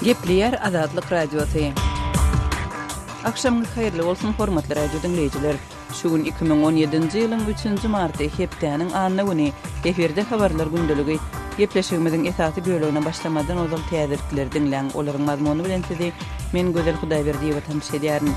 Gepleýär Azatlyk Radiosy. Agşamyňyz haýyrly bolsun, hormatly radio diňleýjiler! Şu gün 2017-nji ýylyň üçünji marty, hepdäniň anna güni. Efirde Habarlar gündeligi. Gepleşigimiziň esasy bölegine başlamazdan ozal täzelikleri diňläň. Olaryň mazmuny bilen sizi men Gözel Hudaýberdiýewa tanyş edýärin.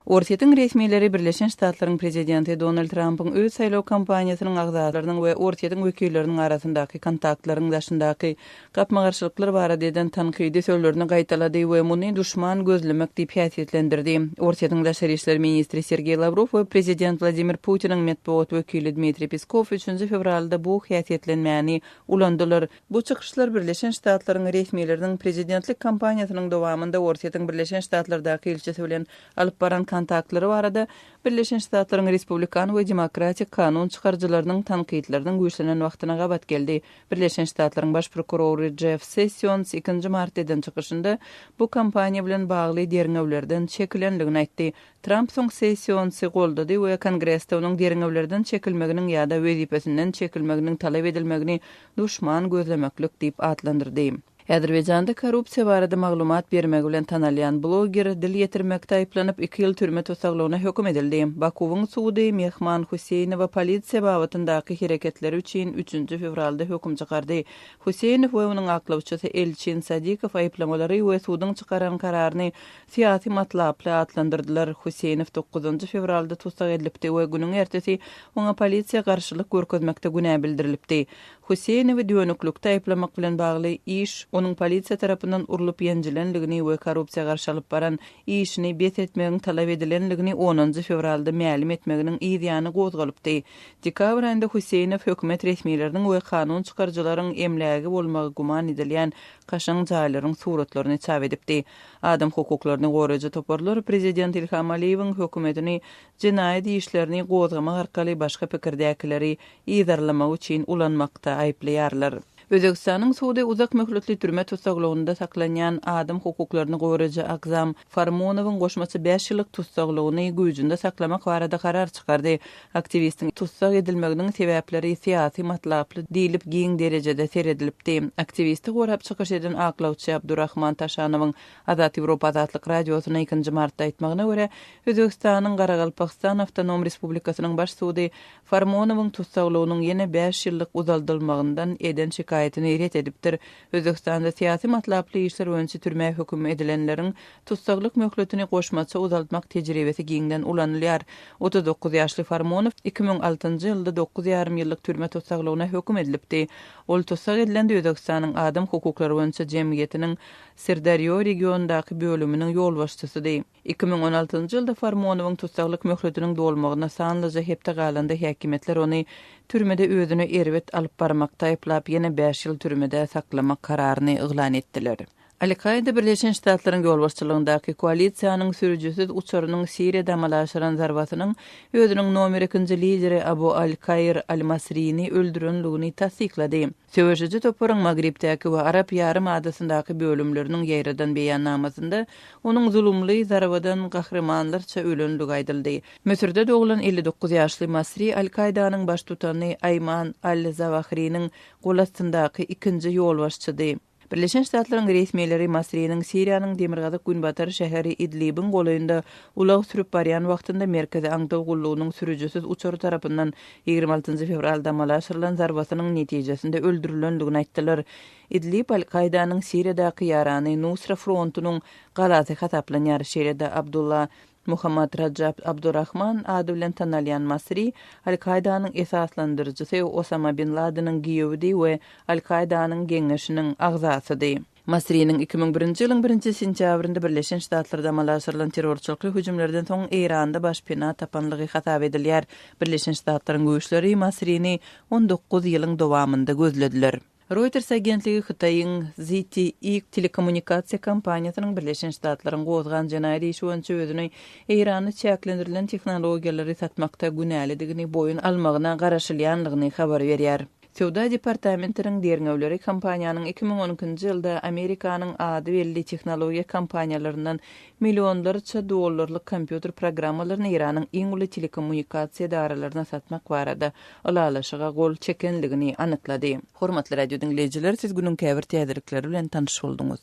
Orsýetiň resmileri Birleşen Ştatlaryň prezidenti Donald Trampyň öz saýlaw kampaniýasynyň agzalarynyň we Orsýetiň wekilleriniň arasyndaky kontaktlaryň daşyndaky gapma-garşylyklar barada eden tankydy sözlerini gaýtalady we muny duşman gözlemek diýip häsiýetlendirdi. Orsýetiň daşary işler ministri Sergeý Lawrow we prezident Wladimir Putiniň metbugat wekili Dmitriý Peskow üçünji fewralda bu häsiýetlenmäni ulandylar. Bu çykyşlar Birleşen Ştatlaryň resmileriniň prezidentlik kampaniýasynyň dowamynda Orsýetiň Birleşen Ştatlardaky ilçisi bilen alyp baran kontaktlary barada Birleşen Ştatlaryň respublikan we demokratik kanun çykaryjylarynyň tankytlarynyň güýçlenen wagtyna gabat geldi. Birleşen Ştatlaryň baş prokurory Jeff Sessions ikinji martda eden çykyşynda bu kampaniýa bilen bagly derňewlerden çekilenligini aýtdy. Tramp soň Sessionsy goldady we Kongresde onuň derňewlerden çekilmeginiň ýa-da wezipesinden çekilmeginiň talap edilmegini duşman gözlemeklik diýip atlandyrdy. Azerbaýjanda korrupsiýa barada maglumat bermegi bilen tanalýan bloger dil ýetirmekde aýyplanyp, iki ýyl türme tussaglygyna höküm edildi. Bakuwyň sudy Mehman Huseýnowa polisiýa babatyndaky hereketleri üçin üçünji fewralda höküm çykardy. Huseýnow we onuň aklawçysy Elçin Sadikow aýyplamalary we suduň çykaran kararyny syýasy matlaply atlandyrdylar. Huseýnow dokuzynjy fewralda tussag edilipdi we günüň ertesi oňa polisiýa garşylyk görkezmekde günä bildirilipdi. Huseýnowy dönüklikde aýyplamak bilen bagly iş onuň polisiýa tarapyndan urlup-ýenjilenligini we korrupsiýa garşy alyp baran işini bes etmegiň talap edilenligini onunjy fewralda mälim etmeginiň yz ýany gozgalypdy. Dekabr aýynda Huseýnow hökümet resmileriniň we kanun çykaryjylaryň emlägi bolmagy güman edilýän kaşaň jaýlaryň suratlaryny çap edipdi. Adam hukuklaryny goraýjy toparlar prezident Ilham Aliýewiň hökümetini jenaýat işlerini gozgamak arkaly başga pikirdäkileri yzarlamak üçin ulanmakda aýyplaýarlar. Özbegistanyň sudy uzak möhletli türme tussaglygynda saklanýan adam hukuklaryny goraýjy Akzam Farmonowyň goşmaça bäş ýyllyk tussaglygyny güýjünde saklamak barada karar çykardy. Aktiwistiň tussag edilmeginiň sebäpleri syýasy matlaply diýlip giň derejede seredilipdi. Aktiwisti gorap çykyş eden aklawçy Abdurahman Taşanowyň Azat Ýewropa Azatlyk Radiosyna ikinji martda aýtmagyna görä, Özbegistanyň Garagalpagystan Awtonom Respublikasynyň Baş sudy Farmonowyň tussaglygynyň ýene bäş ýyllyk uzaldylmagyndan eden şikaýatyny ret edipdir. Özbegistanda syýasy matlaply işler boýunça türmä höküm edilenleriň tussaglyk möhletini goşmaça uzaltmak tejribesi giňden ulanylýar. 39 ýaşly Farmonow 2006-njy ýylda dokuz ýarym ýyllyk türme tussaglygyna höküm edilipdi. Ol tussag edilende Özbegistanyň Adam hukuklary boýunça jemgyýetiniň Sirdarýo regionyndaky bölüminiň ýolbaşçysydy. 2016-njy ýylda Farmonowyň tussaglyk möhletiniň dolmagyna sanlyja hepde galanda häkimiýetler ony türmede özüni erbet alyp barmakda aýyplap, ýene bäş ýyl türmede saklamak kararyny yglan etdiler. Al-Kaýda Birleşen Ştatlaryň ýolbaşçylygyndaky koalisiýanyň sürüjisiz uçarynyň Siriýada amala aşyran zarbasynyň özüniň nomer ikinji lideri Abu al-Kair al-Masrini öldürenligini tassyklady. Söweşiji toparyň Magribdäki we Arap ýarym adasyndaky bölümleriniň ýaýradan beýannamasynda onuň zulumly zarbadan gahrymanlarça ölenligi aýdyldy. Müsürde doglan 59 ýaşly Masri Al-Kaýdanyň baştutany Aýman al-Zawahriniň golastyndaky ikinji ýolbaşçydy. Birleşen Ştatlaryň resmileri Masriniň Siriýanyň demirgazyk-günbatar şäheri Idlibiň golaýynda ulag sürüp barýan wagtynda Merkezi aňtaw gullugynyň sürüjisiz uçary tarapyndan 26 fewralda amala aşyrylan zarbasynyň netijesinde öldürilendigini aýtdylar. Idlib Al-Kaýdanyň Siriýadaky ýarany Nusra frontunyň galasy hasaplanýar. Şeýle-de Abdullah Muhammad Rajab Abdurrahman ady bilen tanalýan Masri, Al-Kaýdanyň esaslandyryjysy Osama bin Ladeniň giýewidi we Al-Kaýdanyň geňeşiniň agzasydy. Masriniň 2001-nji ýylyň birinji sentýabrynda Birleşen Ştatlarda amala aşyrylan terrorçylykly hüjümlerden soň Eýranda başpena tapanlygy hasap edilýär. Birleşen Ştatlaryň güýçleri Masrini 19 ýylyň dowamynda gözlediler. Reuters agentligi Hytaýyň ZTE telekommunikasiýa kompaniýasynyň Birleşen Ştatlaryň gozgan jenaýat işi boýunça özüni Eýrana çäklendirilen tehnologiýalary satmakda günälidigini boýun almagyna garaşylýanlygyny habar berýär. Söwda departamentiniň derňewleri kompaniýanyň 2012-nji ýylda Amerikanyň ady belli tehnologiýa kompaniýalaryndan millionlarça dollarlyk kompýuter programmalaryny Eýranyň iň uly telekommunikasiýa edaralaryna satmak barada ylalaşyga gol çekenligini anyklady. Hormatly radio diňleýjiler, siz günüň käbir täzelikleri bilen tanyş bolduňyz.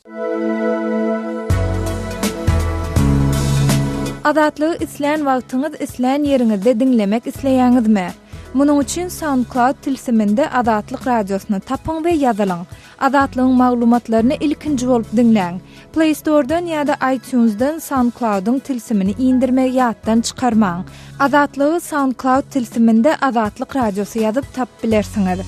Azatlygy islän wagtyňyz, islän ýeriňizde diňlemek isleýäňizmi? Munuň üçin SoundCloud tilsiminde Azatlyk Radiosyny tapyň we ýazylyň. Azatlygyň maglumatlaryny ilkinji bolup diňläň. Play Store-dan ýa-da iTunes-dan SoundCloud-yň tilsimini indirmegi ýatdan çykarmaň. Azatlygy SoundCloud tilsiminde Azatlyk Radiosy ýazyp tapyp bilersiňiz.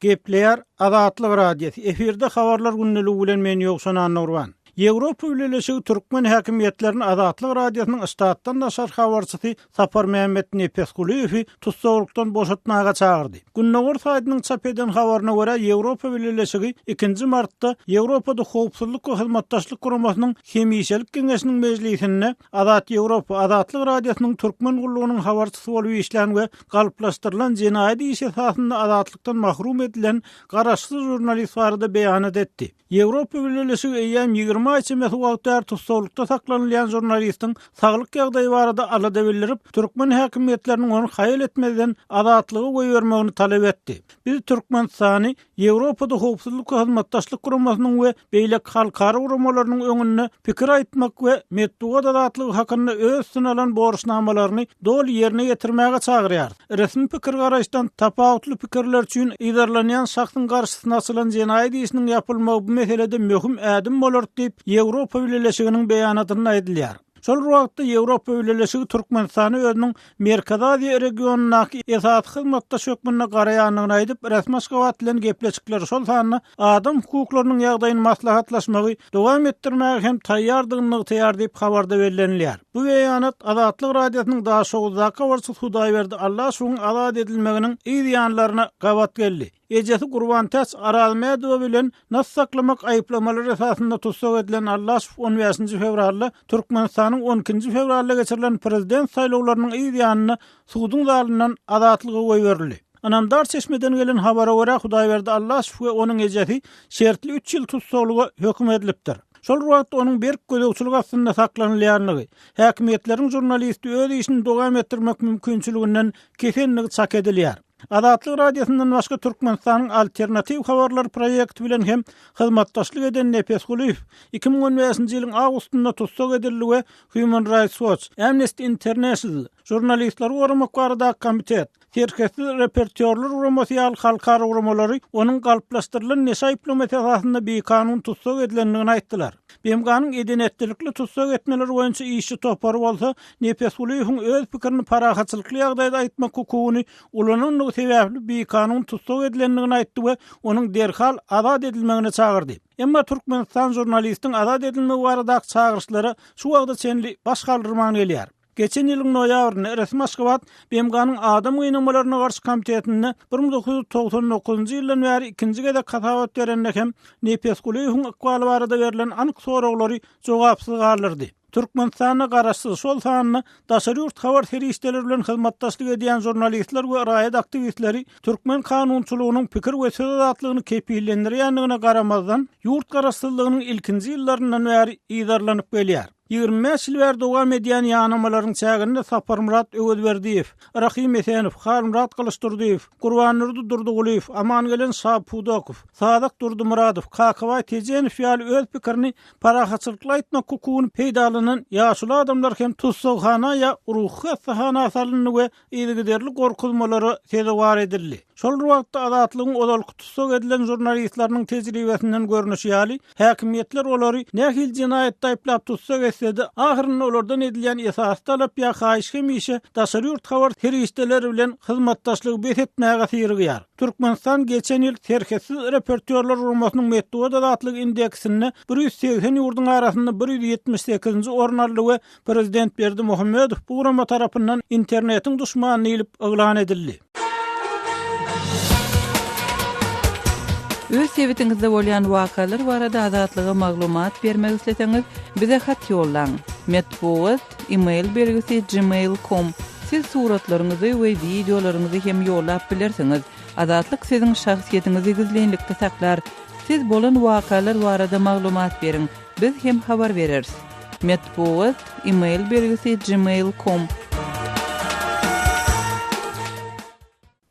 Gepleýär Azatlyk Radiosy, efirde Habarlar gündeligi bilen men Ýowşan Annagurban. Ýewropa Bileleşigi türkmen häkimiýetlerini Azatlyk Radiosynyň ştatdan daşary habarçysy Saparmämmet Nepesgulyýewi tussaglykdan boşatmaga çagyrdy. Gündogar saýtynyň çap eden habaryna görä, Ýewropa Bileleşigi ikinji martda Ýewropada Howpsuzlyk we Hyzmatdaşlyk Guramasynyň Hemişelik Geňeşiniň mejlisinde Azat Ýewropa, Azatlyk Radiosynyň türkmen gullugynyň habarçysy bolup işlän we galplaşdyrylan jenaýat işi esasynda azatlykdan mahrum edilen garaşsyz žurnalist barada beýanat etdi. Ýewropa Bileleşigi eýýäm 20 aý çemesi wagt bäri tussaglykda saklanylýan žurnalistiň saglyk ýagdaýy barada alada bildirip, türkmen häkimiýetleriniň ony haýal etmezden azatlyga goýbermegini talap etdi. Biz Türkmenistany Ýewropada Howpsuzlyk we Hyzmatdaşlyk Guramasynyň we beýleki halkara guramalarynyň öňünde pikir aýtmak we metbugat azatlygy hakynda öz üstüne alan borçnamalaryny doly ýerine ýetirmäge çagyrýarys. Resmi pikir-garaýyşdan tapawutly pikirler üçin yzarlanýan şahsyň garşysyna açylan jenaýat işiniň ýapylmagy bu meselede möhüm ädim bolar diýip, Ýewropa Bileleşiginiň beýanatynda aýdylýar. Şol bir wagtda, Ýewropa Bileleşigi Türkmenistana özüniň Merkezi Aziýa regionyndaky esasy hyzmatdaş hökmünde garaýandygyny aýdyp, resmi Aşgabat bilen gepleşikleri, şol sanda adam hukuklarynyň ýagdaýyny maslahatlaşmagy dowam etdirmäge hem taýýardygyny nygtaýar diýip, habarda bellenilýär. Bu beýanat Azatlyk Radiosynyň Daşoguzdaky habarçysy Hudaýberdi Allaşowyň azat edilmeginiň yz ýanlaryna gabat geldi. Ejesi Gurbantäç Arazmädowa bilen nas saklamak aýyplamalary esasynda tussag edilen Allaşow on bäşinji fewralda Türkmenistanyň on ikinji fewralda geçirilen prezident saýlawlarynyň yz ýanynda suduň zalyndan azatlyga goýberildi. Ynamdar çeşmeden gelen habara görä, Hudaýberdi Allaşow we onuň ejesi şertli üç ýyl tussaglyga höküm edilipdir. Şol bir wagtda onuň berk gözegçilik astynda saklanylýandygy, häkimiýetleriň žurnalisti öz işini dowam etdirmek mümkinçiliginden kesendigi çak edilýär. Azatlyk Radiosyndan başga Türkmenistanyň Alternatiw habarlar proýekti bilen hem hyzmatdaşlyk eden Nepesgulyýew 2015-nji ýylyň awgustynda tussag edildi we Human Rights Watch, Amnesty International, Žurnalistleri goramak baradaky komitet, Serhetsiz reportýorlar guramasy ýaly halkara guramalary onuň galplaşdyrylan neşe aýyplamasy esasynda bikanun tussag edilendigini aýtdylar. BMG-niň eden-etdilikli tussag etmeler boýunça işçi topary bolsa Nepesgulyýewiň öz pikirini parahatçylykly ýagdaýda aýtmak hukugyny ulanandygy sebäpli bikanun tussag edilendigini aýtdy we onuň derhal azat edilmegine çagyrdy. Emma Türkmenistan žurnalistiň azat edilmegi baradaky çagyryşlara şu wagta çenli baş galdyrman gelýär. Geçen ýylyň noýabrynda resmi Aşgabat BMG-niň Adam gynamalaryna garşy komitetinde 1999-njy ýyldan bäri ikinji gezek hasabat berende hem Nepesgulyýewiň ykbaly barada berlen anyk soraglary jogapsyz galdyrdy. Türkmenistanda garaşsyz, şol sanda daşary ýurt habar serişdeleri bilen hyzmatdaşlyk edýän žurnalistler we raýat aktiwistleri türkmen kanunçylygynyň pikir we söz azatlygyny kepillendirýändigine garamazdan, ýurt garaşsyzlygynyň ilkinji ýyllaryndan bäri yzarlanyp gelýär. 25 ýyl bäri dowam edýän ýanamalaryň çäginde Saparmyrat Öwezberdiýew, Rahym Esenow, Halmyrat Gylyçdurdyýew, Gurbandurdy Durdygulyýew, Amangelen Şapudakow, Sadyk Durdymyradow, Kakabaý Tejenow ýaly öz pikirini parahatçylykly aýtmak hukugyny peýdalanan ýaşuly adamlar hem tussaghana ýa ruhy hassahana salyndy we yzygiderli gorkuzmalara sezewar edildi. Şol bir wagtda, Azatlygyň ozalky tussag edilen žurnalistleriniň tejribesinden görnüşi ýaly, häkimiýetler olary nähili jenaýatda aýyplap tussag etse-de, ahyrynda olardan edilýän esasy talap ýa haýyş hemişe daşary ýurt habar serişdeleri bilen hyzmatdaşlygy bes etmäge syrygýar. Türkmenistan geçen ýyl Serhetsiz reportýorlar guramasynyň metbugat azatlygy indeksinde 180 ýurduň arasynda 178-nji orun aldy we Prezident Berdimuhamedow bu gurama tarapyndan internetiň duşmany diýlip yglan edildi. Öz sebitiňizde bolýan wakalar barada Azatlyga maglumat bermek isleseňiz, bize hat ýollaň. Metbugat, e-mail belgisi gmail com. Siz suratlaryňyzy we wideolaryňyzy hem ýollap bilersiňiz. Azatlyk siziň şahsyýetiňizi gizlinlikde saklar. Siz bolan wakalar barada maglumat beriň, biz hem habar bereris. Metbugat, email belgisi gmail com.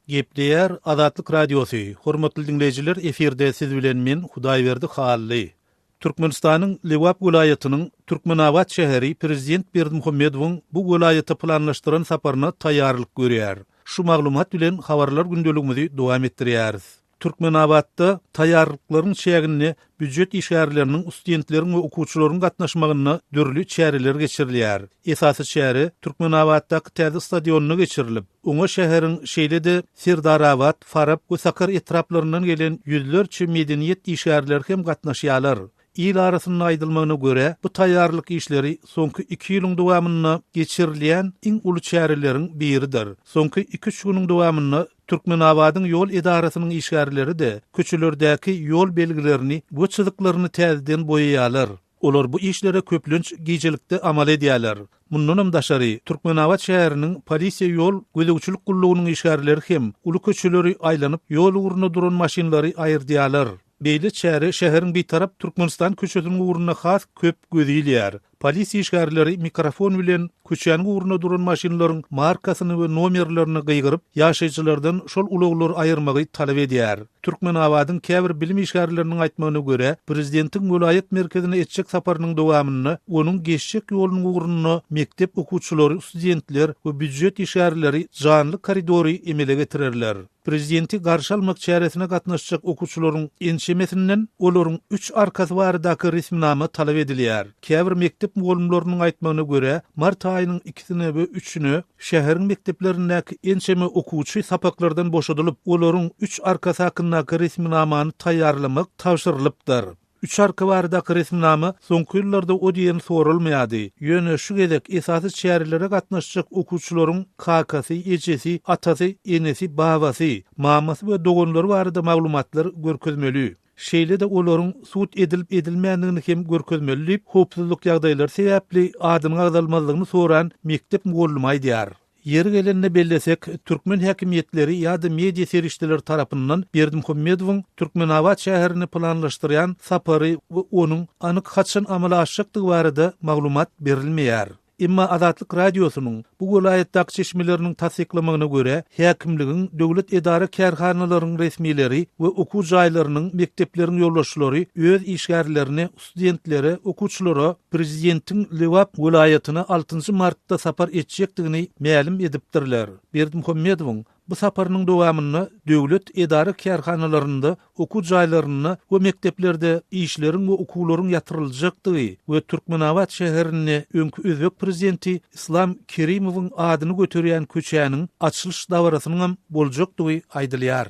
Gepleýär Azatlyk Radiosy, Hormatly diňleýjiler efirde siz bilen men Hudaýberdi Hally. Türkmenistanyň Lebap welaýatynyň Türkmenabat şäheri prezident Berdimuhamedowyň bu welaýata planlaşdyran saparyna taýýarlyk görýär. Şu maglumat bilen habarlar gündeligimizi dowam etdirýäris. Türkmenabatda taýýarlyklaryň çäginde býujet işgärleriniň, studentleriň we okuwçylaryň gatnaşmagynda dürli çäreler geçirilýär. Esasy çäre Türkmenabatdaky täze stadionda geçirilip, oňa şäheriň, şeýle-de Serdarabat, Farap we Sakar etraplaryndan gelen ýüzlerçe medeniýet işgärleri hem gatnaşýarlar. Il arasynda aýdylmagyna görä, bu taýýarlyk işleri soňky iki ýylyň dowamynda geçirilýän iň uly çäreleriň biridir. Soňky iki-üç günüň dowamynda Türkmenabadyň ýol edarasynyň işgärleri-de köçelerdäki ýol belgilerini we çyzyklaryny täzeden boýaýarlar. Olar bu işlere köplenç gijelikde amal edýärler. Mundanam daşary, Türkmenabat şäheriniň polisiýa ýol gözegçilik gullugynyň işgärleri hem uly köçeleri aýlanyp, ýol ugrunda duran maşynlary aýyrdýarlar. Beýle çäre şäheriň Bitarap Türkmenistan köçesiniň ugrunda has köp göz ilýär. Polisiýa işgärleri mikrofon bilen köçäniň ugrunda duran maşynlaryň markasyny we nomerlerini gygyryp, ýaşaýjylardan şol ulaglary aýyrmagy talap edýär. Türkmenabadyň käbir bilim işgärleriniň aýtmagyna görä, prezidentiň welaýat merkezine etjek saparynyň dowamynda onuň geçjek ýolunyň ugrunda mekdep okuwçylary, studentler we býujet işgärleri janly koridory emele getirerler. Prezidenti garşy almak çäresine gatnaşjak okuwçylaryň ençemesinden olaryň üç arkasy baradaky resminama talap edilýär. Käbir mekdep mugallymlarynyň aýtmagyna görä, mart aýynyň ikisine we üçüne şäheriň mekdeplerindäki ençeme okuwçy sapaklardan boşadylyp, olaryň üç arkasy hakyndaky resminamany taýýarlamak tabşyrylypdyr. Üç arka baradaky resminama soňky ýyllarda o diýen soralmaýardy. Ýöne şu gezek esasy çärelere gatnaşjak okuwçylaryň kakasy, ejesi, atasy, enesi, babasy, mamasy we doganlary barada maglumatlar görkezmeli. Şeýle-de olaryň sud edilip-edilmändigini hem görkezmeli diýip, howpsuzlyk ýagdaýlary sebäpli adynyň agzalmazlygyny soran mekdep mugallymy aýdýar. Ýeri gelende bellesek, türkmen häkimiýetleri ýa-da media serişdeleri tarapyndan Berdimuhamedowyň Türkmenabat şäherine planlaşdyrýan sapary we onuň anyk haçan amala aşjakdygy barada maglumat berilmeýär. Emma Azatlyk Radiosynyň bu welaýatdaky çeşmeleriniň tassyklamagyna görä, häkimligiň, döwlet edara-kärhanalaryň resmileri we okuw jaýlarynyň, mekdepleriň ýolbaşçylary öz işgärlerine, studentlere, okuwçylara prezidentiň Lebap welaýatyna altynjy martda sapar etjekdigini mälim edipdirler. Berdimuhamedowyň bu saparynyň dowamynda döwlet edara-kärhanalarynda, okuw jaýlarynda we mekdeplerde işleriň we okuwlaryň ýatyryljakdygy we Türkmenabat şäherinde öňki özbek prezidenti Islam Kerimowyň adyny göterýän köçäniň açylyş dabarasynyňam boljakdygy aýdylýar.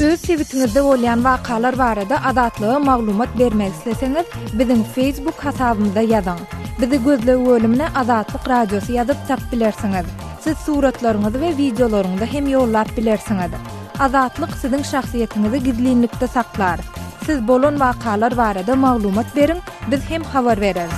Öz sebitiňizde bolýan wakalar barada Azatlyga maglumat bermek isleseňiz, biziň Facebook hasabymyza ýazyň. Bizi gözleg bölümine Azatlyk Radiosy ýazyp tap bilersiňiz. Siz suratlaryňyzy we wideolaryňyzy hem ýollap bilersiňiz. Azatlyk siziň şahsyýetiňizi gizlinlikde saklar. Siz bolan wakalar barada maglumat beriň, biz hem habar bereris.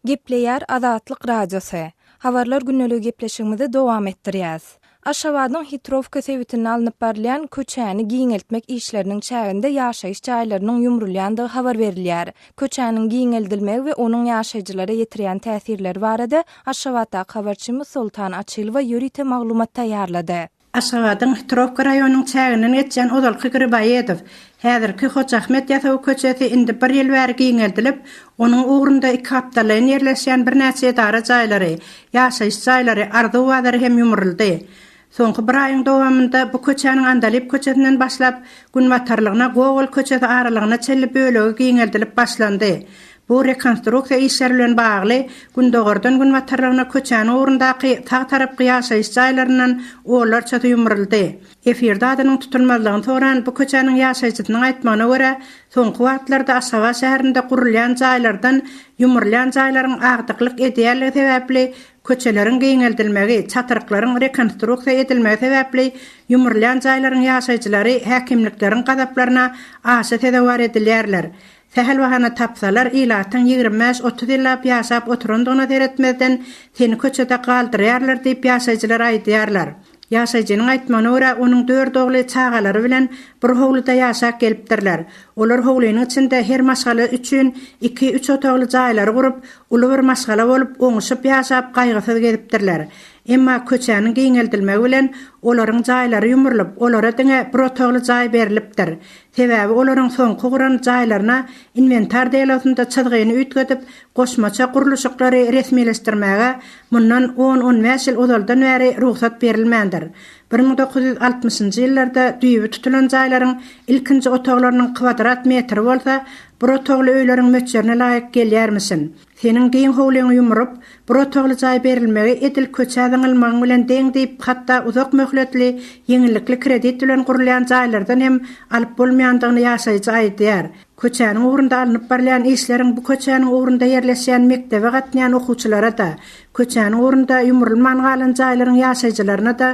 Gepleýär Azatlyk Radiosy. Habarlar gündeligi gepleşigimizi dowam etdirýäs. Aşgabadyň Hitrowka sebitinde alnyp barylýan köçäni giňeltmek işleriniň çäginde ýaşaýyş jaýlarynyň ýumrulýandygy habar berilýär. Köçäniň giňeldilmegi we onuň ýaşaýjylara ýetirýän täsirleri barada Aşgabatdaky habarçymyz Soltan Açylowa ýörite maglumat taýýarlady. Aşgabadyň Hitrowka raýonynyň çäginden geçýän ozalky Griboýedow, häzirki Hoja Ahmet Ýasawy köçesi indi bir ýyl bäri giňeldilip, onuň ugrunda ikigapdallaýyn ýerleşýän birnäçe edara jaýlary, ýaşaýyş jaýlary, Arzuw bazary hem ýumruldy. Soňky bir aýyň dowamynda bu köçäniň Andalyp köçesinden başlap, günbatarlygyna Gogol köçesi aralygyna çenli bölegi giňeldilip başlandy. Bu rekonstruksiýa işleri bilen bagly gündogardan günbatarlygyna köçäniň ugrundaky sag tarapky ýaşaýyş jaýlaryndan onlarçasy ýumruldy. Efirde adynyň tutulmazlygyny soran bu köçäniň ýaşaýjysynyň aýtmagyna görä, soňky wagtlarda Aşgabat şäherinde gurulýan jaýlardan ýumrulýan jaýlaryň agdyklyk edýänligi sebäpli köçeleriň giňeldilmegi, çatryklaryň rekonstruksiýa edilmegi sebäpli ýumrulýan jaýlaryň ýaşaýjylary häkimlikleriň gazaplaryna aşa sezewar edilýärler. Sähel bahana tapsalar, ilatyň 25-30 ýyllap ýaşap oturandygyna seretmezden, seni köçede galdyrýarlar diýip, ýaşaýjylar aýdýarlar. Ýaşaýjynyň aýtmagyna görä, onuň dört ogly çagalary bilen bir howluda ýaşap gelipdirler. Olar howlynyň içinde her maşgala üçin iki-üç otagly jaýlary gurup, uly bir maşgala bolup, oňuşyp ýaşap, gaýgysyz gezipdirler. Emma köçäniň giňeldilmegi bilen olaryň jaýlary ýumrulyp, olara diňe bir otagly jaý berlipdir. Sebäbi olaryň soňky guran jaýlaryna inwentar delosynda çyzgyny üýtgedip, goşmaça gurluşyklary resmileşdirmäge mundan on-on bäş ýyl ozaldan bäri rugsat berilmändir. 1960-njy ýyllarda düýbi tutulan jaýlaryň ilkinji otaglarynyň kwadrat metri bolsa bir otagly öýleriň möçberine laýyk gelýärmişin. Seniň giň howlyňy ýumrup, bir otagly jaý berilmegi edil köçä zyňylmagyň bilen deň diýip, hatda uzak möhletli, ýeňillikli kredit bilen gurulýan jaýlardan hem alyp bolmaýandygyny ýaşaýjy aýdýar. Köçäniň ugrunda alnyp barylýan işleriň bu köçäniň ugrunda ýerleşýän mekdebe gatnaýan okuwçylara-da, köçäniň ugrunda ýumrulman galan jaýlaryň ýaşaýjylaryna-da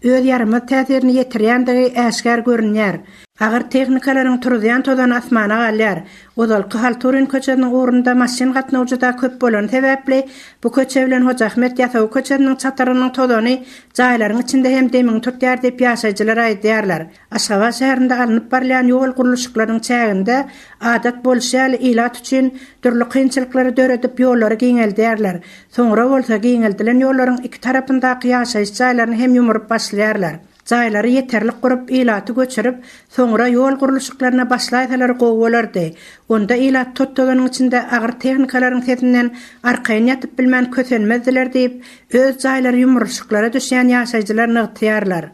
öz ýaramaz täsirini ýetirýändigi äşgär görünýär. Agyr tehnikalaryň turuzýan tozany asmana galýar. Ozalky Halturin köçesiniň ugrunda maşyn gatnawy juda köp bolany sebäpli, bu köçe bilen Hoja Ahmet Ýasawy köçesiniň çatyrynyň tozany jaýlaryň içinde hem demiňi tutýar diýip ýaşaýjylar aýdýarlar. Aşgabat şäherinde alnyp barylýan ýol gurluşyklarynyň çäginde adat bolşy ýaly ilat üçin dürli kynçylyklary döredip ýollary giňeldýärler. Soňra bolsa giňeldilen ýollaryň iki tarapyndaky ýaşaýyş jaýlaryny hem ýumuryp başlaýarlar. Jaýlary ýeterlik gurup, ilaty göçürip, soňra ýol gurluşyklaryna başlaýsalar gowy bolardy. Onda ilat tot-tozanyň içinde agyr tehnikalaryň sesinden arkaýyn ýatyp bilmän kösenmezdiler diýip, öz jaýlary ýumrulyşyklara düşýän ýaşaýjylar nygtaýarlar.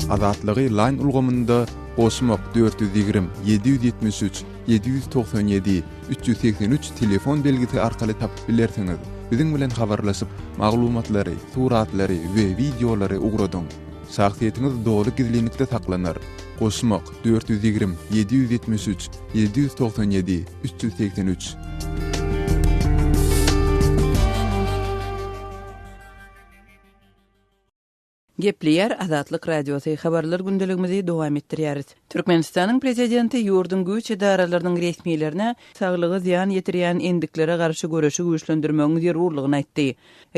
Azatlygy Line ulgamynda goşmak 420 773 797 383 telefon belgisi arkaly tapyp bilersiňiz. Biziň bilen habarlaşyp, maglumatlary, suratlary we wideolary ugradyň. Şahsyýetiňiz doly gizlinlikde saklanar. Goşmak 420 773 797 383. Gepleýär Azatlyk Radiosy, Habarlar gündeligimizi dowam etdirýäris. Türkmenistanyň Prezidenti ýurduň güýç edaralarynyň resmilerine saglyga zyýan ýetirýän endiklere garşy göreşi güýçlendirmegiň zerurlygyny aýtdy.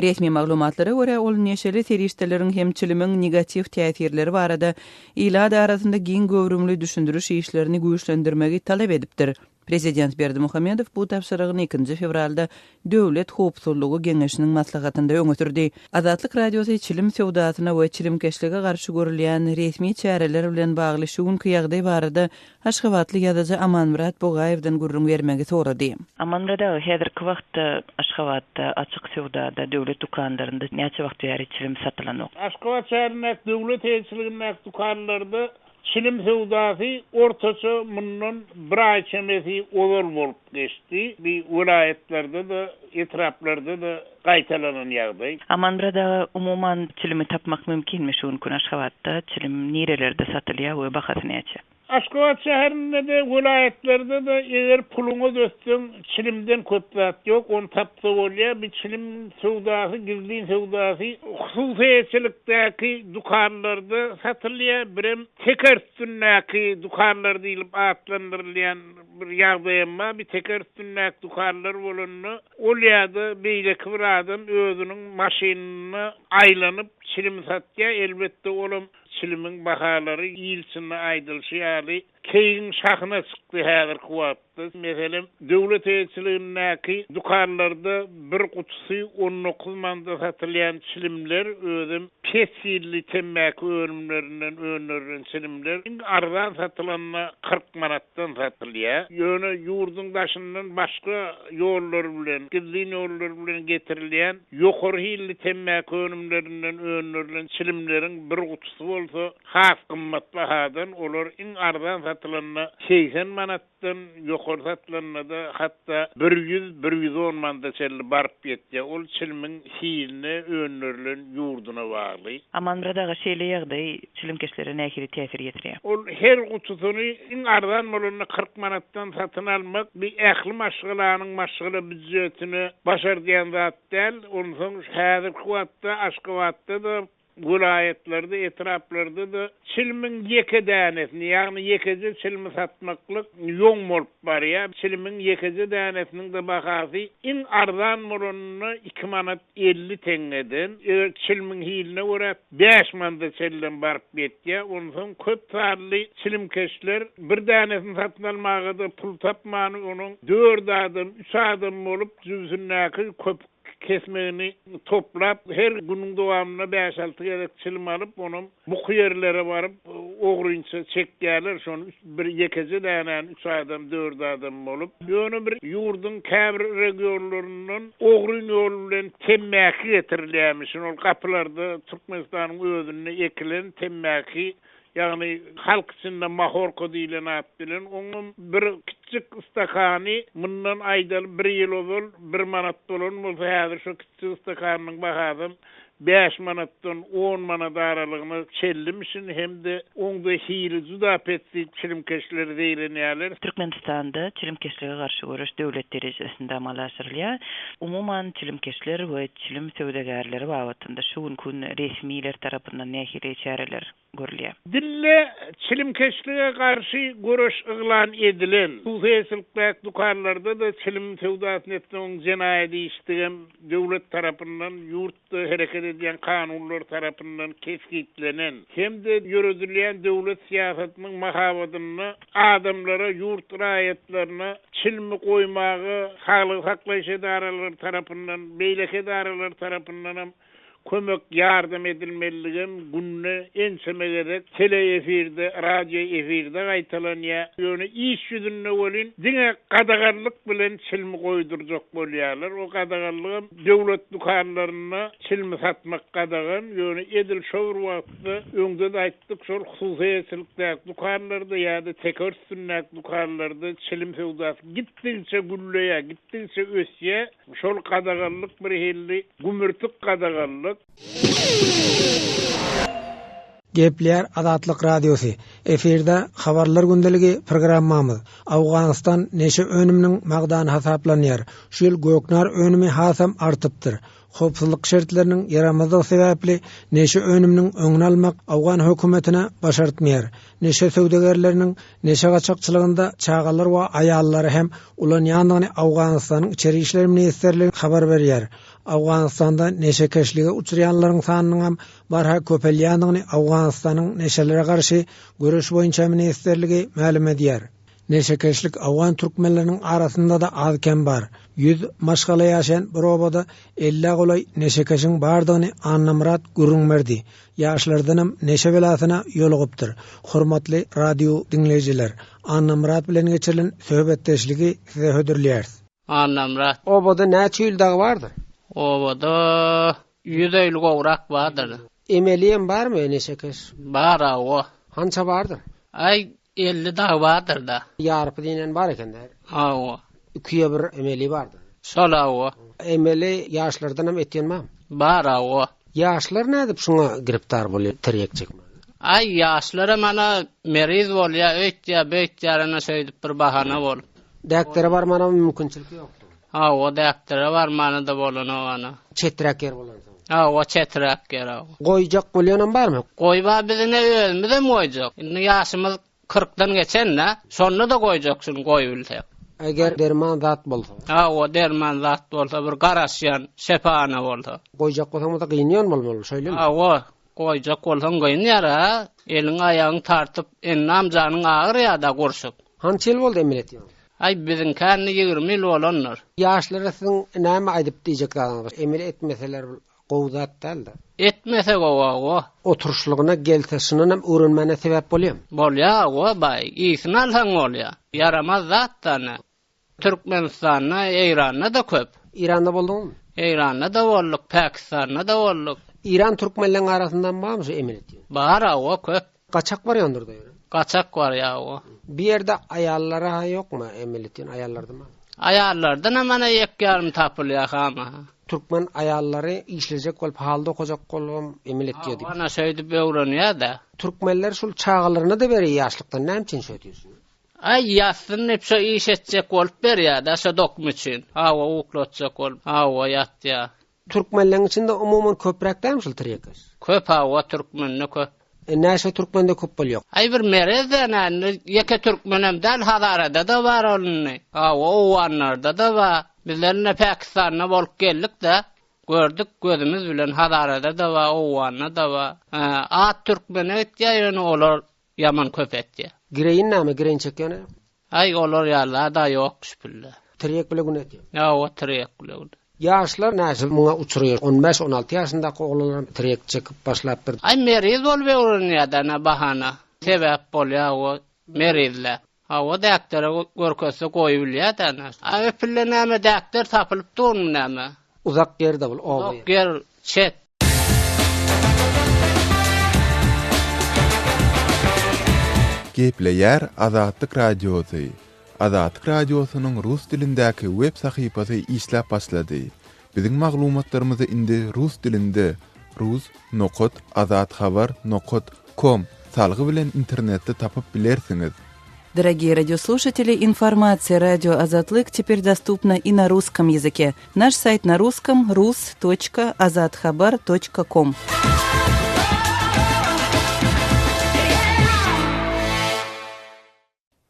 Resmi maglumatlara görä, ol neşeli serişdeleriň hem çilimiň negatiw täsirleri barada ilat arasynda giň göwrümli düşündiriş işlerini güýçlendirmegi talap edipdir. Prezident Berdimuhamedow bu tabşyrygyny ikinji fewralda Döwlet howpsuzlygy geňeşiniň maslahatynda öňe sürdi. Azatlyk Radiosy çilim söwdasyna we çilimkeşlige garşy görülýän resmi çäreler bilen bagly şu günki ýagdaý barada aşgabatly ýazyjy Amanmyrat Bugaýewden gürrüň bermegi sorady. Amanmyrat aga, häzirki wagtda Aşgabatda açyk söwdada, döwlet dükanlarynda näçe wagt bäri çilim satylanok? Aşgabat şäherindäki döwlet eýeçiligindäki dükanlarda Çilim söwdasy ortaça mundan bir aý çemesi ozal bolup geçdi. Bu welaýatlarda-da, etraplarda-da gaýtalanan ýagdaý. Amanmyrat aga, umuman, çilimi tapmak mümkinmi şu günki gün Aşgabatda? Çilim nirelerde satylýar we bahasy näçe? Aşgabat şäherinde-de, welaýatlarda-da eger puluňa dözseň, çilimden köp zat ýok, ony tapsa bolýar. Bu çilim söwdasy, gizlin söwdasy hususy eýeçilikdäki dükanlarda satylýar, birem teker üstündäki dükanlar diýlip atlandyrylýan bir ýagdaýam bar. Bir teker üstündäki dükanlar bolanda, ol ýa-da beýleki bir adam özüniň maşynynda aýlanyp çilim satýar. Elbetde, olam çilimiň bahalary il içinde aýdylyşy ýaly, keýigiň şahyna çykdy häzirki wagtda. Meselem, döwlet eýeçiligindäki dükanlarda bir gutusy 19 manada satylýan çilimler, özem pes hilli temmäki önümlerinden öndürilen çilimler iň arzan satylanda 40 manatdan satylýar. Ýöne ýurduň daşyndan başga ýollar bilen, gizlin ýollar bilen getirilýän ýokary hilli temmäki önümlerinden öndürilen çilimleriň bir gutusy bolsa has gymmat bahadan, olar iň arzan. satylanda 80 manatdan ýokary satylanda-da hatda 100, 110 manada çenli baryp ýetýär. Ol çilimiň hiline, öndürilen ýurduna bagly. Amanmyrat aga, şeýle ýagdaý çilimkeşlere nähili täsir ýetirýär? Ol her gutusyny iň arzan bolanda 40 manatdan satyn almak bi ähli maşgalanyň maşgala býujetine başardýan zat däl. Onsoň häzirki wagtda Aşgabatda-da, welaýatlarda, etraplarda-da çilimiň ýeke dänesini, ýagny ýekeje çilimi satmaklyk ýoň bolup barýar. Çilimiň ýekeje dänesiniň-de bahasy iň arzan bolanynda iki manat 50 teňňeden, eger çilimiň hiline görä bäş manada çenlem baryp ýetýär. Onsoň köp sanly çilimkeşler bir dänesini satyn almaga-da pul tapman, onuň dört adam, üç adam bolup jübüsindäki köpük kesmegini toplap, her günüň dowamynda bäş-alty gezek çilim alyp, onam buky ýerlere baryp, ogrynça çekýärler. Şony bir ýekeje dänäni üç adam, dört adam bolup. Ýöne bir ýurduň käbir regionlaryndan ogryn ýol bilen temmäki getirilýärmişin. Ol gapylarda Türkmenistanyň özünde ekilen temmäki Ýagny halk içinde mahorka diýlen at bilen oňam bir kiçjik stakany mundan aýdaly bir ýyl ozal bir manat bolan bolsa häzir şo kiçjik stakanynyň bahasam bäş manatdan on manat aralygyna çenlimişin hem-de oňda hili juda pes diýip çilimkeşler zeýrenýärler. Türkmenistanda çilimkeşlige garşy göreş döwlet derejesinde amala aşyrylýar. Umuman, çilimkeşler we çilim söwdagärleri babatynda şu günki gün resmiler tarapyndan nähili çäreler görülýär? Dilde çilimkeşlige garşy göreş yglan edilen, hususyýetçilikdäki dükanlarda-da çilim söwdasyny etmegiň jenaýat işdigem döwlet tarapyndan, ýurtda hereket edýän kanunlar tarapyndan kesgitlenen hem-de ýöredilýän döwlet syýasatynyň mahabatynda adamlara, ýurt raýatlaryna çilimi goýmaga saglygy saklaýyş edaralary tarapyndan, beýleki edaralar tarapyndanam kömek, ýardam edilmelidigem günde ençeme gezek teleefirde, radio efirde gaýtalanýar. Ýöne iş ýüzünde welin diňe gadaganlyk bilen çilimi goýdurjak bolýarlar. O gadaganlygam döwlet dükanlarynda çilimi satmak gadagan. Ýöne edil şo bir wagtda öňde-de aýtdyk, şol hususy eýeçilikdäki dükanlarda ýa-da teker üstündäki dükanlarda çilim söwdasy gitdigiçe gülleýär, gitdigiçe ösýär. Şol gadaganlyk birhilli gümürtik gadaganlyk. Gepleýär Azatlyk Radiosy. Efirde Habarlar gündeligi programmamyz. Owganystan neşe önüminiň magdany hasaplanýar. Şu ýyl göknar önümi hasam artypdyr. Howpsuzlyk şertleriniň ýaramazlygy sebäpli neşe önüminiň öňüni almak owgan hökümetine başartmaýar. Neşe söwdagärleriniň neşe gaçakçylygynda çagalar we aýallary hem ulanýandygyny Owganystanyň Içeri işler ministrligi habar berýär. Owganystanda neşekeşlige uçraýanlaryň sanynyňam barha köpelýändigini Owganystanyň Neşelere garşy göreş boýunça ministrligi mälim edýär. Neşekeşlik owgan türkmenleriniň arasynda-da az-kem bar. Ýüz maşgala ýaşaýan bir obada ellä golaý neşekeşiň bardygyny Annamyrat gürrüň berdi. Ýaşlardanam neşe belasyna ýolugypdyr. Hormatly radio diňleýjiler, Annamyrat bilen geçirilen söhbetdeşligi size hödürleýäris. Annamyrat. Obada näçe öýli dagy bardyr? Obada ýüz öýli gowrak bardyr. Emeliem barmy neşekeş? Bar hawa. Hança bardyr? Aý, 50 dagy bardyr-da. Ýarpy diýlen bar eken-dä. Hawa. Ikiye bir emeli bardyr. Şol hawa. Emeli ýaşlardanam etýän barmy? Bar hawa. Ýaşlar nädip şuňa giripdar bolýar tirýek çekmäge? Aý, ýaşlaram ana meriz bolýar, öýtýär, beýtýär ana şeýdip bir bahana bolup. Däkdere barmanam mümkinçilik ýokdur. Hawa, däkdere barmana-da bolanok ana. Çeträk ýer bolansoň. Hawa, çeträk ýer hawa. Goýjak bolýanam barmy? Goýba biz ine özümizem goýjak. Indi ýaşymyz kyrkdan geçen-dä, şonda-da goýjak şuny goýubilsek. Eger derman zat bolsa. Hawa, derman zat bolsa, bir garaşýan şepahana bolsa. Goýjak bolsaňyz-da gynýan bolmaly, şeýlemi? Hawa, goýjak bolsaň gynýar-a. Eliň-aýagyň tartyp, endam-janyň agyrýar-da gurşup. Hança ýyl boldy emel etýäňiz? Aý, biziňkä indi 20 ýyl bolandyr. Ýaşlara siziň näme aýdyp diýjek zadyňyz bar? Emel etmeseler bul gowy zat däl-de. Etmese gowy hawa. Oturyşlygyna gelse şundanam öwrenmäne sebäp bolýamy? Bolýa hawa baý, ysyn alsaň bolýa. Ýaramaz zat-da ine. Türkmenistanda, Eýranda-da köp. Eýranda bolduňyzmy? Eýranda-da bolduk, Pakistanda-da bolduk. Eýran türkmenleň arasyndan barmy şu emel etýän? Bar hawa köp. Gaçak barýandyrda ýöne. Gaçak barýa o. Bu ýerde aýallara-ha ýokmy emel etýän aýallardama? Aýallardanam ana ýek ýarym tapylýa hama. Türkmen aýallary işlejek bolup haly dokajak bolubam emel etýä diýip. Hawa ana şeýdip öwrenýä-dä. Türkmenler şul çagalaryna-da berýä ýaşlykdan näme üçin şeýdýärsiň? Aý ýatsyn diýip şo iş etjek bolup berýä-dä şo dokma üçin. Hawa uklatjak bolup. Hawa ýatýa. Türkmenleň içinde umuman köpräk dälmi şul tirýekeş? Köp hawa türkmende köp. E näşe türkmende köp bolýok? Aý bir merez däl indi ýeke türkmenem däl hazarada-da bar ol indi. Hawa owganlarda-da bar. Bizler indi Pakistanda bolup geldik-de gördük gözümiz bilen hazarada-da bar owganda-da bar. At türkmene gitýär ýöne olar Ýaman köp etýä. Gireýin näme gireýin çekýäne. Aý olar ýaly zada ýok şüpille. Tirýek bile gün etýä. Hawa tirýek bile gün. Ýaşlar näçe muňa uçraýar on bäş on alty ýaşyndaky oglanlaram tirýek çekip başlapdyr. Aý meriz bolup öwrenýädä nä bahana sebäp bolýa o merizlä. Hawa däkdere görkezse goýubilýädä nä. Aý öpülle näme däkder tapylyp durmy näme. Uzak ýerde bul oba Uzak ýer çet. Gepleýär Azatlyk Radiosy, Azatlyk Radiosynyň rus dilindäki web sahypasy işläp başlady. Biziň maglumatlarymyzy indi rus dilinde rus nokat azathabar nokat kom salgy bilen internetde tapyp bilersiňiz. Дорогие радиослушатели, информация радио Азатлык теперь доступна и на русском языке. Наш сайт на русском rus.azathabar.com.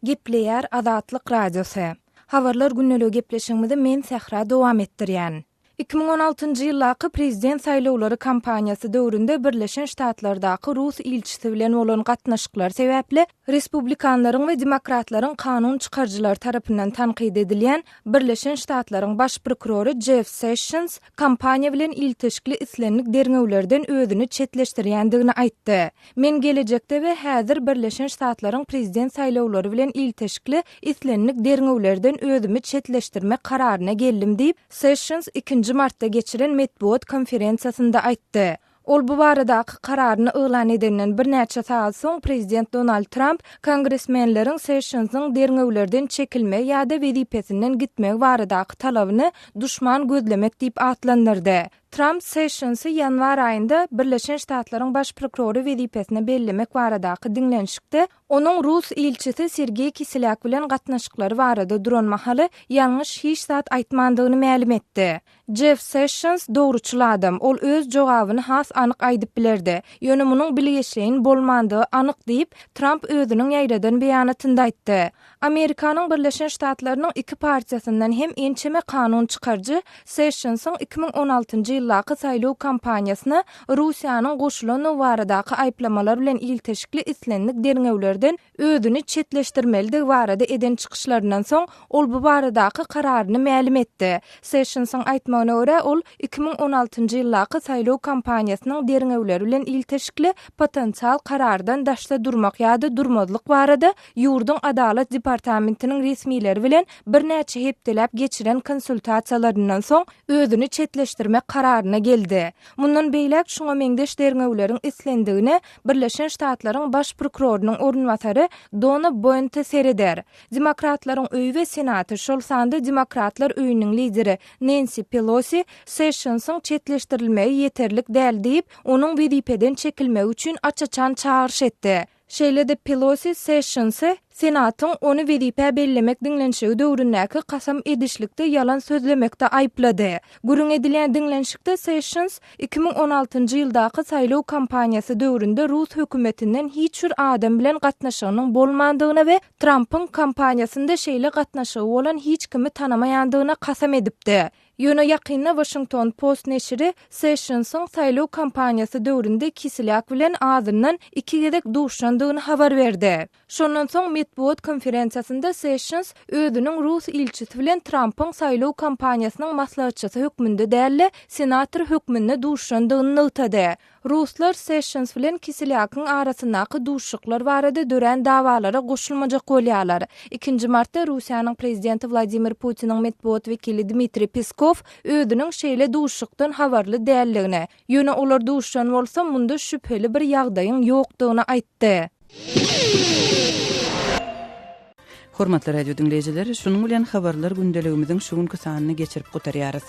Gepleýär Azatlyk Radiosy. Habarlar gündeligi gepleşigimizi men Sähra dowam etdirýän. 2016-njy ýyldaky prezident saýlawlary kampaniýasy döwründe Birleşen Ştatlardaky rus ilçisi bilen bolan gatnaşyklary sebäpli respublikanlaryň we demokratlaryň kanun çykaryjylary tarapyndan tankyt edilýän Birleşen Ştatlaryň baş prokurory Jeff Sessions kampaniýa bilen ilteşikli islendik derňewlerden özüni çetleşdirýändigini aýtdy. Men gelejekde we häzir Birleşen Ştatlaryň prezident saýlawlary bilen ilteşikli islendik derňewlerden özümi çetleşdirmek kararyna geldim diýip, Sessions ikinji martda geçiren metbugat konferensiýasynda aýtdy. Ol bu baradaky kararyny yglan edenden birnäçe sagat soň prezident Donald Tramp kongresmenleriň Sessionsyň derňewlerden çekilmegi ýa-da wezipesinden gitmegi baradaky talabyny duşman gözlemek diýip atlandyrdy. Tramp Sessionsy ýanwar aýynda Birleşen Ştatlaryň Baş prokurory wezipesine bellemek baradaky diňlenişikde onuň rus ilçisi Sergeý Kiselýak bilen gatnaşyklary barada duran mahaly ýalňyş hiç zat aýtmandygyny mälim etdi. Jeff Sessions dogruçyl adam, ol öz jogabyny has anyk aýdyp bilerdi. Ýöne munuň bilgeşleýin bolmandygy anyk diýip, Tramp özüniň ýaýradan beýanatynda aýtdy. Amerikanyň Birleşen Ştatlarynyň iki partiýasyndan hem ençeme kanun çykaryjy Sessionsyň 2016-njy ýyldaky saýlaw kampaniýasyna Russiýanyň goşulandygy baradaky aýyplamalar bilen ilteşikli islendik derňewlerden özüni çetleşdirmelidigi barada eden çykyşlaryndan soň, ol bu baradaky kararyny mälim etdi. Sessionsyň aýtmagyna görä, ol 2016-njy ýyldaky saýlaw kampaniýasynyň derňewleri bilen ilteşikli potensial karardan daşda durmak ýa-da durmazlyk barada ýurduň Adalat departamentiniň resmileri bilen birnäçe hepdeläp geçiren konsultasiýalaryndan soň özüni çetleşdirmek kararyna geldi. Mundan beýläk şuňa meňzeş derňewleriň islendigine Birleşen Ştatlaryň Baş prokurorynyň orunbasary Dona Boente sereder. Demokratlaryň öýi we Senaty, şol sanda Demokratlar öýüniň lideri Nensi Pelosi Sessionsyň çetleşdirilmegi ýeterlik däl diýip, onuň wezipeden çekilmegi üçin aç-açan çagyryş etdi. Şeýle-de Pelosi Sessionse Senatyň ony wezipä bellemek diňlenişigi döwründäki kasam edişlikde ýalan sözlemekde aýyplady. Gürrüň edilýän diňlenişikde Sessions 2016-njy ýyldaky saýlaw kampaniýasy döwründe rus hökümetinden hiç bir adam bilen gatnaşygynyň bolmandygyna we Trampyň kampaniýasynda şeýle gatnaşygy bolan hiç kimi tanamaýandygyna kasam edipdi. Ýöne ýakynda Washington Post neşiri Sessionsyň saýlaw kampaniýasy döwründe Kiselýak bilen azyndan iki gezek duşandygyny habar berdi. Şondan soň metbugat konferensiýasynda Sessions özüniň rus ilçisi bilen Trampyň saýlaw kampaniýasynyň maslahatçysy hökmünde däl-de, senator hökmünde duşandygyny nygtady. Ruslar Sessions bilen Kiselýakyň arasyndaky duşuşyklar barada dörän dawalara goşulmajak bolýarlar. Ikinji martda Russiýanyň prezidenti Wladimir Putiniň metbugat wekili Dmitriý Peskow özüniň şeýle duşuşykdan habarly däldigini, ýöne olar duşuşan bolsa, munda şübheli bir ýagdaýyň ýokdugyny aýtdy. Hormatly radio diňleýjiler, şunuň bilen habarlar gündeligimiziň şu günki sanyny geçirip gutarýarys.